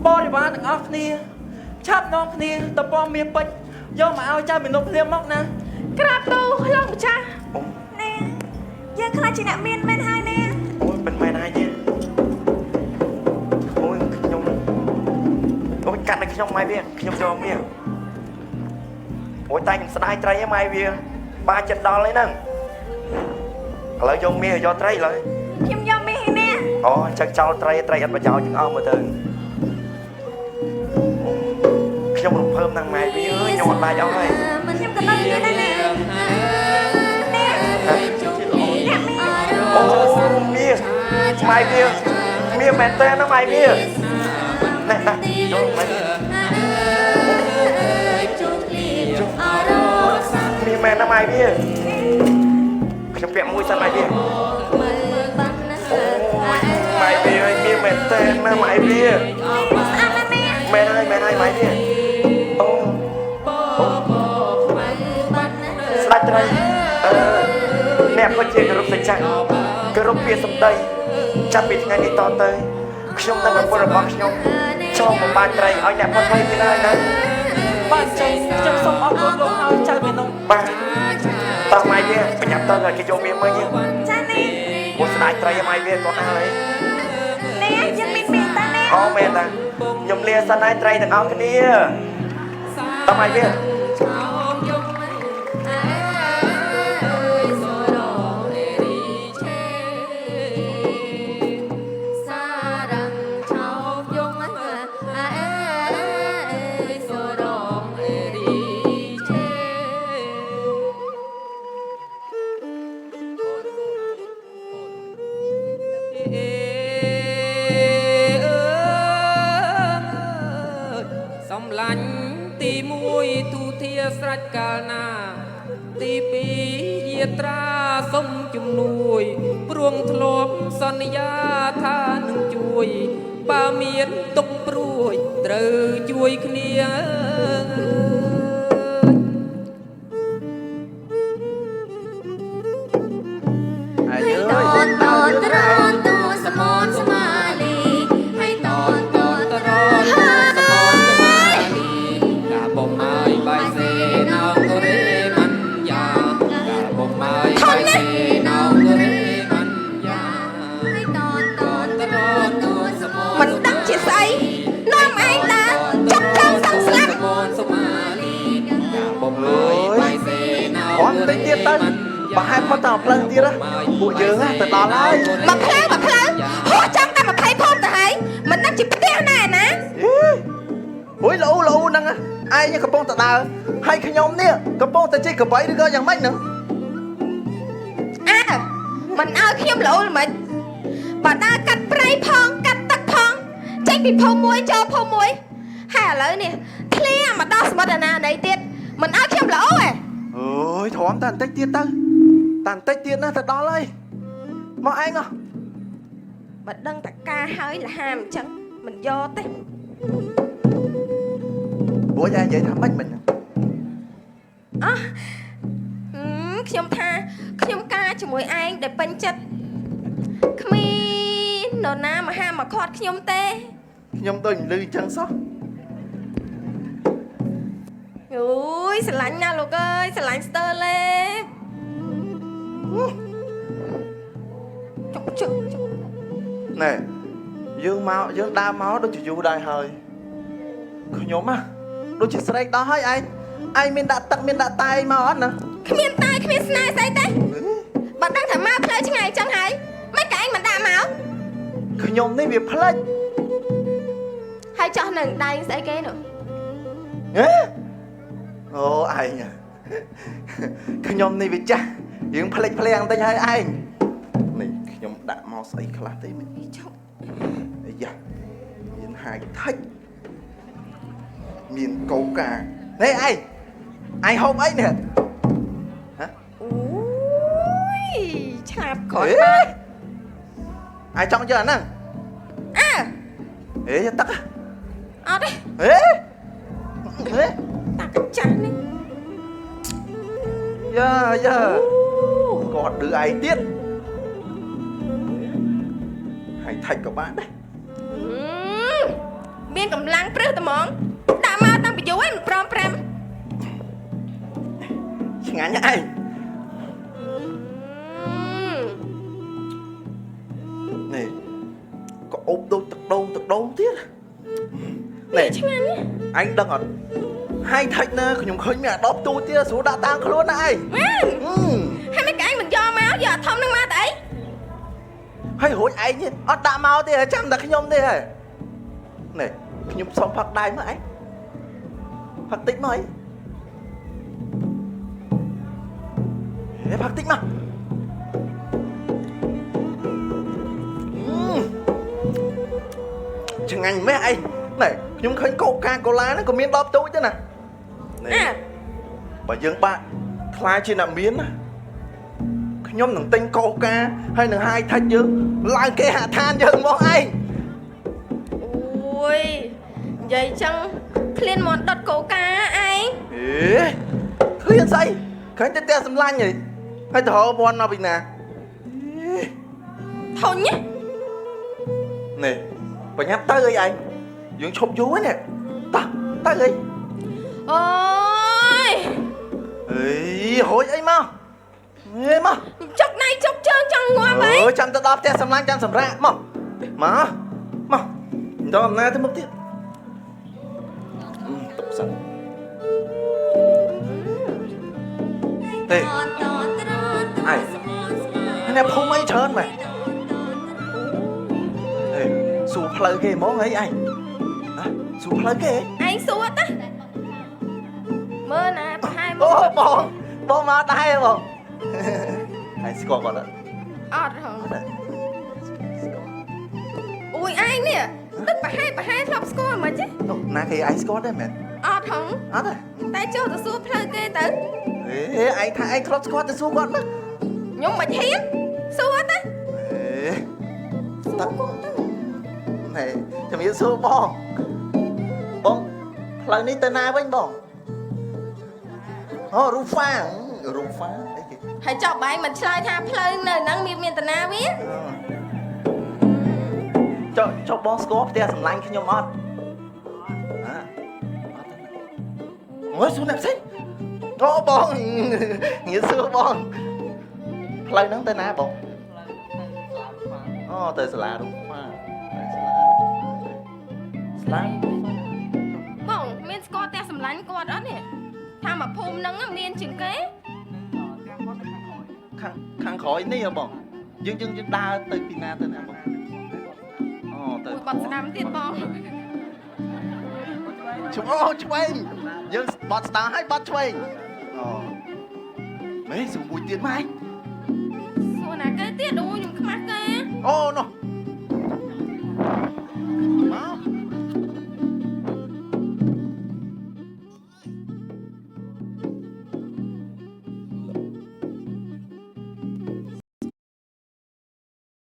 បរិវារទាំងអស់គ្នាឆាប់នាំគ្នាទៅពំមាសពេជ្រយកមកឲ្យចៅមាណពភ្លាមមកណា ក្រាបទូលលោកម្ចាស់ អូ នេះយើងខ្លាចជាអ្នកមានមែនហើយនេះ អូយមិនមែនហើយទេអូយខ្ញុំអូយកាត់ឲ្យខ្ញុំម៉ែវាខ្ញុំយកមាសអូយតែខ្ញុំស្ដាយត្រីហ្នឹងម៉ែវាបាចិត្តដល់ហើយហ្នឹងឥឡូវយកមាសយកត្រីឡើយ ខ្ញុំយកមាសឯនេះ អូអញ្ចឹងចោលត្រីត្រីអត់ប្រយោជន៍ទាំងអស់មើលទៅខ្ញុំរំភើបណាស់ម៉ែវាអើយខ្ញុំអត់ដាច់អស់ហើយ ខ្ញុំក៏ដល់គ្នាដែរនេះនេះអ្នកមាន អូមាសម៉ែវាមាសមែនតើណាម៉ែវាណែណាយកម៉ែវាមាសមែនណាម៉ែវាខ្ញុំពាក់មួយសិនម៉ែវាអូយម៉ែវាអើយមាសមែនតើណាម៉ែវា ស្អាតណាស់នេះ មែនហើយមែនហើយម៉ែវាអូស្ដេចត្រីអឺអ្នកក៏ជាគោរពសច្ចៈគោរពពាក្យសម្ដីចាប់ពីថ្ងៃនេះតទៅខ្ញុំនិងប្រពន្ធរបស់ខ្ញុំចងបំបានត្រីឲ្យអ្នកផុតភ័យទៀតហើយណា បាទអញ្ចឹងខ្ញុំសូមអរគុណលោកហើយចៅមាណព បាទតោះម៉ែវាប្រញាប់ទៅឲ្យគេយកមាសមកយើង ចានេះ អូស្ដាយត្រីម៉ែវាគាត់ហើយ នេះយើងមានមាសតានេះ អូមែនតាខ្ញុំលាសិនហើយត្រីទាំងអស់គ្នាតោះម៉ែវា សំឡាញ់ទីមួយទូធាស្រេចកាលណា ទីពីរយាត្រាសុំជំនួយ ព្រួងធ្លាប់សន្យាថានឹងជួយ បើមានទុកព្រួយ ត្រូវជួយគ្នា ឯងអើយ តនត្រនទូសមនស្មាលីហើយតនតន តរនសមនសមាលីកាបំម៉ាយបាយសេណោករេមញ្ញាកាបំម៉ាយបាយសេណោករេមញ្ញា ហើយតនតន តរនទូសមន មិនដឹងជាស្អីនាំឯងដើរចុកចង់សឹងស្លាប់ សមនសមាលីកាបំម៉ាយបាយសេណោ គ្រាន់តិចទៀតទៅប្រហែលផុតតែផ្លូវទៀតណាពួកយើងណាទៅដល់ហើយ មកផ្លូវមកផ្លូវហោះចង់តែ20ភូមិទៅហើយមិនដឹងជាផ្ទះណាឯណា អេអូយល្អូល្អូហ្នឹងឯងកំពុងតែដើរហើយខ្ញុំនេះកំពុងតែជិះកបីឬក៏យ៉ាងម៉េចហ្នឹង អើមិនឲ្យខ្ញុំលោល្មិចបើដើរកាត់ព្រៃផងកាត់ទឹកផងចេញពីភូមិមួយចូលភូមិមួយហើយឥឡូវនេះធ្លាមកដល់សមុទ្រអាណាណីទៀតមិនឲ្យខ្ញុំលោឯង អូយទ្រាំតែបន្តិចទៀតទៅតែបន្តិចទៀតណាទៅដល់ហើយមកឯងហ៎ បើដឹងតការហើយលហាមអញ្ចឹងមិនយកទេ ព្រោះឯងនិយាយថាម៉េចមិញហ្នឹង អោះហឹមខ្ញុំថាខ្ញុំការជាមួយឯងដែលពេញចិត្តគ្មាននរណាមកហាមកខាត់ខ្ញុំទេ ខ្ញុំដូចមិនលឺអញ្ចឹងសោះ អូយស្រឡាញ់ណាស់លោកអើយស្រឡាញ់ស្ទើរលេបចុកជើងចុក ណែយើងមកយើងដើរមកដូចជាយូរដែរហើយខ្ញុំណាដូចជាស្រែកដល់ហើយឯងឯងមានដាក់ទឹកមានដាក់តែមកអត់ណា គ្មានតែគ្មានស្នេហ៍ស្អីទេបើដឹងថាមកផ្លូវឆ្ងាយអញ្ចឹងហើយមិនក៏ឯងមិនដាក់មក ខ្ញុំនេះវាផ្លិច ហើយចោះនឹងដៃស្អីគេនោះ ហ៎អូឯងខ្ញុំនេះវាចាស់យើងផ្លិចភ្លាំងតិចហើយឯងនេះខ្ញុំដាក់មកស្អីខ្លះទេមិញ ចុក អាយ៉ាមានហាយថិចមានកូកានេះឯងឯងហូបអីនេះហ៎ អូយឆាបគ្រាន់ អេ បាន ឯងចង់យកអាហ្នឹង អើ អេយកទឹក អត់ទេ ហេហេ តាកាចាស់នេះ យ៉ាយ៉ាគាត់ឌឺឯងទៀតហើយថិចក៏បានដែរ ហឹម មានកម្លាំងព្រឹសត្មងដាក់មកតាំងពីយូរហើយមិនព្រមប្រាំ ឆ្ងាញ់ណាស់ឯងនេះក៏អូបដូចទឹកដូងទឹកដូងទៀតនេះ ឆ្ងាញ់ណាស់ ឯងដឹងអត់ហើយថិចណាខ្ញុំឃើញមានអាដបទូទៀតស្រួលដាក់តាមខ្លួនណាឯង មែន អឺ ហើយមិនក៏ឯងមិនយកមកយកអាធំនឹងមកតែអី ហើយរួចឯងនេះអត់ដាក់មកទេចាំតែខ្ញុំទេហ៎នេះខ្ញុំសុំផឹកដៃមកឯងផឹកតិចមកឯងហេផឹកតិចមកអឺឆ្ងាញ់ម៉េះឯងនេះខ្ញុំឃើញកូកាកូឡាហ្នឹងក៏មានដបទូចដែរណានេះ អា បើយើងបាក់ខ្លាចជាអ្នកមានណាខ្ញុំនឹងទិញកូកាហើយនឹងហាយថាច់យើងឡើងគេហដ្ឋានយើងមកឯង អូយនិយាយចឹងឃ្លានមន់ដុតកូកាឯង អេឃ្លានស្អីឃើញតែផ្ទះសម្លាញ់ហីហើយទៅរកវ័នមកពីណាអេ ធុញណា នេះបញ្ញាប់ទៅអីឯងយើងឈប់យូរហើយនេះតោះទៅអី អូយ អេហួចអីមកអេមក ចុកដៃចុកជើងចង់ងាប់ហើយ អើចាំទៅដល់ផ្ទះសម្លាញ់ចាំសម្រាកមកមកមកមិនដល់អំណាចទៅមុខទៀតអឺតុបសិនទេ ឯងអ្នកភូមិអីច្រើនមែនហេសួរផ្លូវគេហ្មងហីឯងហ៎សួរផ្លូវគេហី ឯងសួរតាមើលណាប្រហែល អូបងបងមកដែរបងឯងស្គាល់គាត់អត់ អត់ហងអូយឯងនេះដូចប្រហែលប្រហែលធ្លាប់ស្គាល់មិនទេ អូណាគេឯងស្គាល់ដែរមែន អត់ហង អត់ទេ តែចូលទៅសួរផ្លូវគេទៅ អេឯងថាឯងធ្លាប់ស្គាល់ទៅសួរគាត់មើល ខ្ញុំមិនហ៊ានសួរតា អេ សួរគាត់ទៅ ណែជំរាបសួរបងបងផ្លូវនេះទៅណាវិញបងអូរូហ្វារូហ្វាអីគេ ហើយចប់បែងមិនឆ្លើយថាផ្លូវនៅហ្នឹងមានមានតាណាវា ចុះចុះបងស្គាល់ផ្ទះសម្លាញ់ខ្ញុំអត់ហ៎អត់ទេអូយសួរអ្នកផ្សេងអូបងងាយសួរបងផ្លូវហ្នឹងទៅណាបងអូទៅសាលារូហ្វាទៅសាលាស្លា បងមានស្គាល់ផ្ទះសម្លាញ់គាត់អត់នេះថាមកភូមិហ្នឹងមានជាងគេ ខាងខាងក្រោយនេះហ៎បងយើងយើងយើងដើរទៅពីណាទៅណាបងអូទៅ មួយបាត់ស្ដាំទៀតបង ឆ្វោឆ្វេងយើងបាត់ស្ដាំហើយបាត់ឆ្វេងអូមេសួរមួយទៀតម៉េច សួរណាគេទៀតអូខ្ញុំខ្មាស់គេ អូនោះ